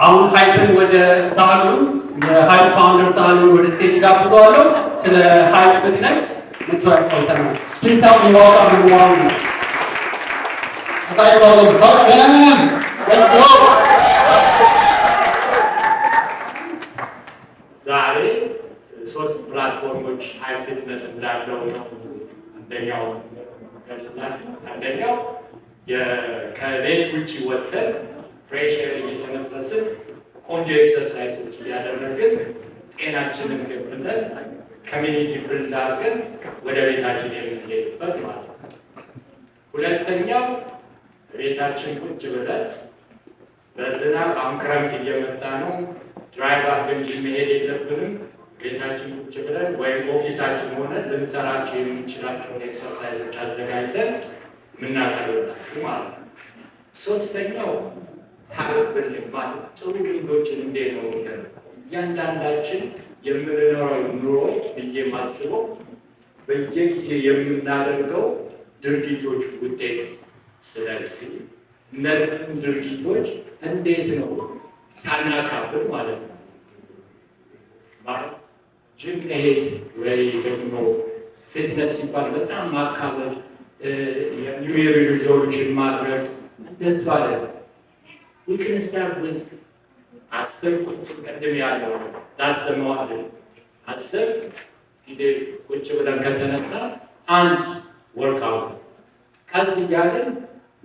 አሁን Hype ን ወደ ሳህሉን የ Hype founder ሳህሉን ወደ stage ጋብዘዋለሁ። ስለ Hype Fitness መጥቶ ያጫውተናል። Please help me welcome him. አሳይቷለሁ። Let's go. ዛሬ ሶስት platform ኦች Hype Fitness እንዳለው ነው። አንደኛው ገልጽላችሁ፣ አንደኛው ከቤት ውጭ ወጥተን fresh air እየተነፈስን ቆንጆ exercise ኦች እያደረግን ጤናችንን ገንብተን community build አድርገን ወደ ቤታችን የምንሄድበት ማለት ነው። ሁለተኛው ቤታችን ቁጭ ብለን በዝናብ፣ አሁን ክረምት እየመጣ ነው። Drive አድርገን ጂም መሄድ የለብንም። ቤታችን ቁጭ ብለን ወይም office ኣችን ሆነ ልንሰራቸው የምንችላቸውን exercise ኦች አዘጋጅተን የምናቀርብላችሁ ማለት ነው። ሶስተኛው habit building ማለት ጥሩ ልምዶችን እንዴት ነው የሚገነባው? እያንዳንዳችን የምንኖረው ኑሮ ብዬ ማስበው በየጊዜ የምናደርገው ድርጊቶች ውጤት ነው። ስለዚህ እነዚህን ድርጊቶች እንዴት ነው ሳናካብድ ማለት ነው፣ ጅም መሄድ ወይ ደግሞ fitness ሲባል በጣም ማካበድ፣ የ New Year resolution ማድረግ እንደሱ አይደለም። We can start with 10 ቁጭ፣ ቅድም ያለው ላሰማው፣ 10 ጊዜ ቁጭ ብለን ከተነሳ አንድ workout፣ ቀስ እያለን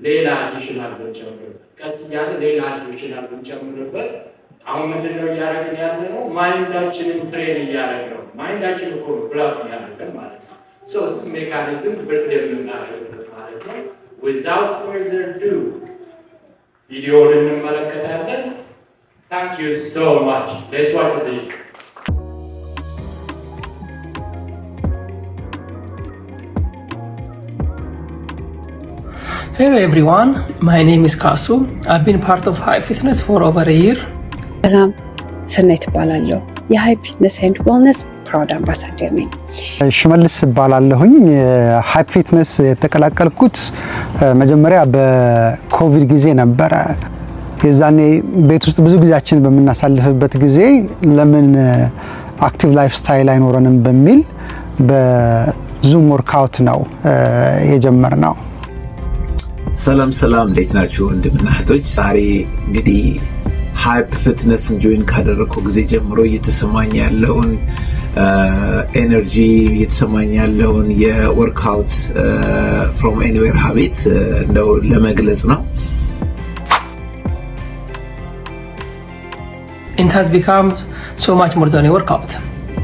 ሌላ additional ብንጨምርበት፣ ቀስ እያለን ሌላ additional ብንጨምርበት፣ አሁን ምንድን ነው እያደረግን ያለ ነው? Mind ኣችንን train እያደረግን ነው። Mind ኣችን እኮ ነው block እያደረገን ማለት ነው። So እሱ mechanism build የምናደርግበት ማለት ነው። Without further ado ቪዲዮውን እንመለከታለን። Thank you so much. Let's watch the video. Hello everyone, my name is Kasu. I've been part of Hype Fitness for over a year. ሰላም፣ ሰናይት እባላለሁ። የ Hype Fitness and Wellness proud ambassador ነኝ። ሽመልስ እባላለሁኝ። Hype Fitness የተቀላቀልኩት መጀመሪያ በኮቪድ ጊዜ ነበረ። የዛኔ ቤት ውስጥ ብዙ ጊዜያችን በምናሳልፍበት ጊዜ ለምን active lifestyle አይኖረንም በሚል በ Zoom workout ነው የጀመርነው። ሰላም ሰላም፣ እንዴት ናችሁ ወንድምና እህቶች? ዛሬ እንግዲህ Hype Fitness ን join ካደረግኩ ጊዜ ጀምሮ እየተሰማኝ ያለውን energy፣ እየተሰማኝ ያለውን የ workout from anywhere habit እንደው ለመግለጽ ነው። It has become so much more than a workout.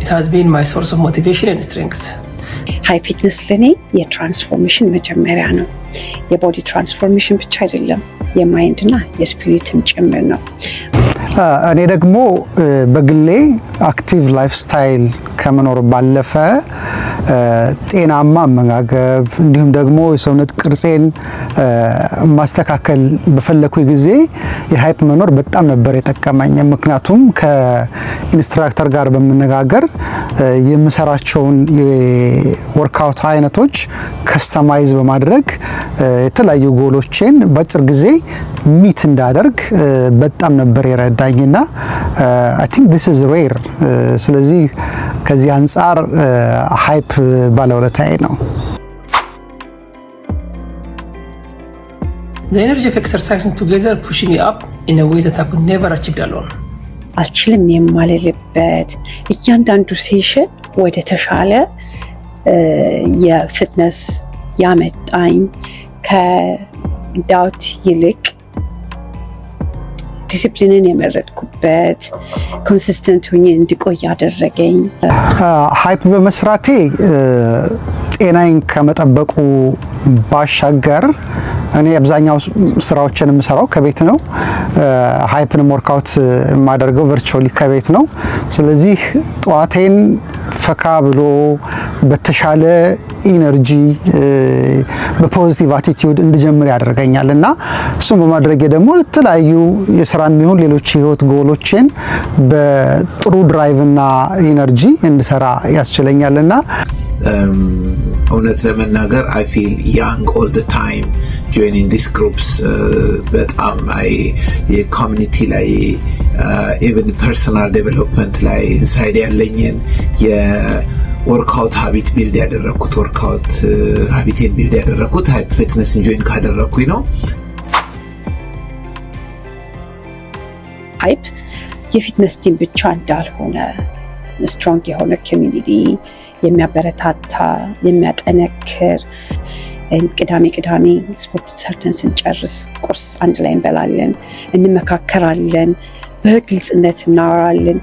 It has been my source of motivation and strength. Hype Fitness ለኔ የ transformation መጀመሪያ ነው። የ body transformation ብቻ አይደለም፣ የ mind እና የ spirit ም ጭምር ነው። እኔ ደግሞ በግሌ active lifestyle ከመኖር ባለፈ ጤናማ አመጋገብ እንዲሁም ደግሞ የሰውነት ቅርጼን ማስተካከል በፈለኩ ጊዜ የ Hype መኖር በጣም ነበር የጠቀመኝ። ምክንያቱም ከ instructor ጋር በመነጋገር የምሰራቸውን የ workout አይነቶች customize በማድረግ የተለያዩ ጎሎቼን በአጭር ጊዜ meet እንዳደርግ በጣም ነበር የረዳኝና I think this is rare። ስለዚህ ከዚህ አንጻር Hype ባለውለታዬ ነው። The energy of exercising together pushing me up in a way that I could never achieve alone. አልችልም የማልልበት፣ እያንዳንዱ session ወደ ተሻለ የ fitness ያመጣኝ፣ ከ doubt ይልቅ ዲሲፕሊንን የመረጥኩበት፣ consistent ሆኜ እንድቆይ ያደረገኝ። Hype በመስራቴ ጤናዬን ከመጠበቁ ባሻገር እኔ አብዛኛው ስራዎችን የምሰራው ከቤት ነው። Hype ንም workout የማደርገው virtually ከቤት ነው። ስለዚህ ጠዋቴን ፈካ ብሎ በተሻለ energy በ positive attitude እንድጀምር ያደርገኛል እና እሱም በማድረጌ ደግሞ የተለያዩ የስራ የሚሆን ሌሎች የህይወት ጎሎችን በጥሩ drive እና energy እንድሰራ ያስችለኛል እና እውነት ለመናገር I feel young all the time joining this groups። በጣም የ community ላይ Even personal development ላይ inside ያለኝን የ workout habit build ያደረግኩት፣ workout habit ኤን build ያደረግኩት Hype Fitness ን join ካደረግኩኝ ነው። Hype የ fitness team ብቻ እንዳልሆነ፣ strong የሆነ community፣ የሚያበረታታ፣ የሚያጠነክር፣ ቅዳሜ ቅዳሜ ስፖርት ሰርተን ስንጨርስ ቁርስ አንድ ላይ እንበላለን፣ እንመካከራለን፣ በግልጽነት እናወራለን።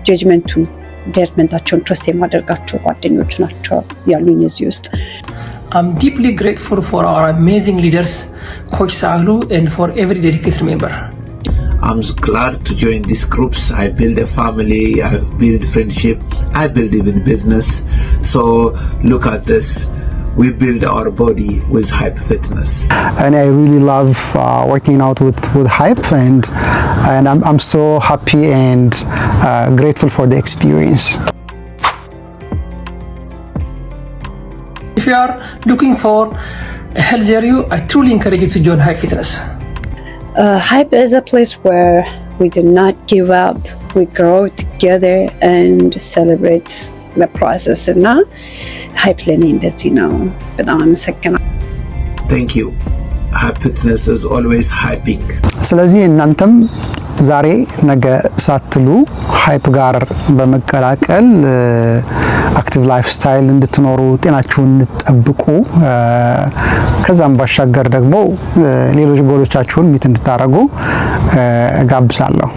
Judgment ኣቸውን trust የማደርጋቸው ጓደኞች ናቸው ያሉኝ እዚህ ውስጥ። I'm deeply grateful for our amazing leaders, Coach Sahlu, and for every dedicated member. I'm glad to join these groups. I build a family, I build friendship, I build even business. So look at this. We build our body with Hype Fitness. And I really love working out with Hype and I'm so happy and grateful for the experience. If you are looking for a healthier you, I truly encourage you to join Hype Fitness. Hype is a place where we do not give up, we grow together and celebrate the process እና Hype ለእኔ እንደዚህ ነው። በጣም አመሰግናለሁ። Thank you. Hype Fitness is always hyping. ስለዚህ እናንተም ዛሬ ነገ ሳትሉ Hype ጋር በመቀላቀል active lifestyle እንድትኖሩ፣ ጤናችሁን እንድትጠብቁ፣ ከዛም ባሻገር ደግሞ ሌሎች goal ኦቻችሁን meet እንድታደርጉ እጋብዛለሁ።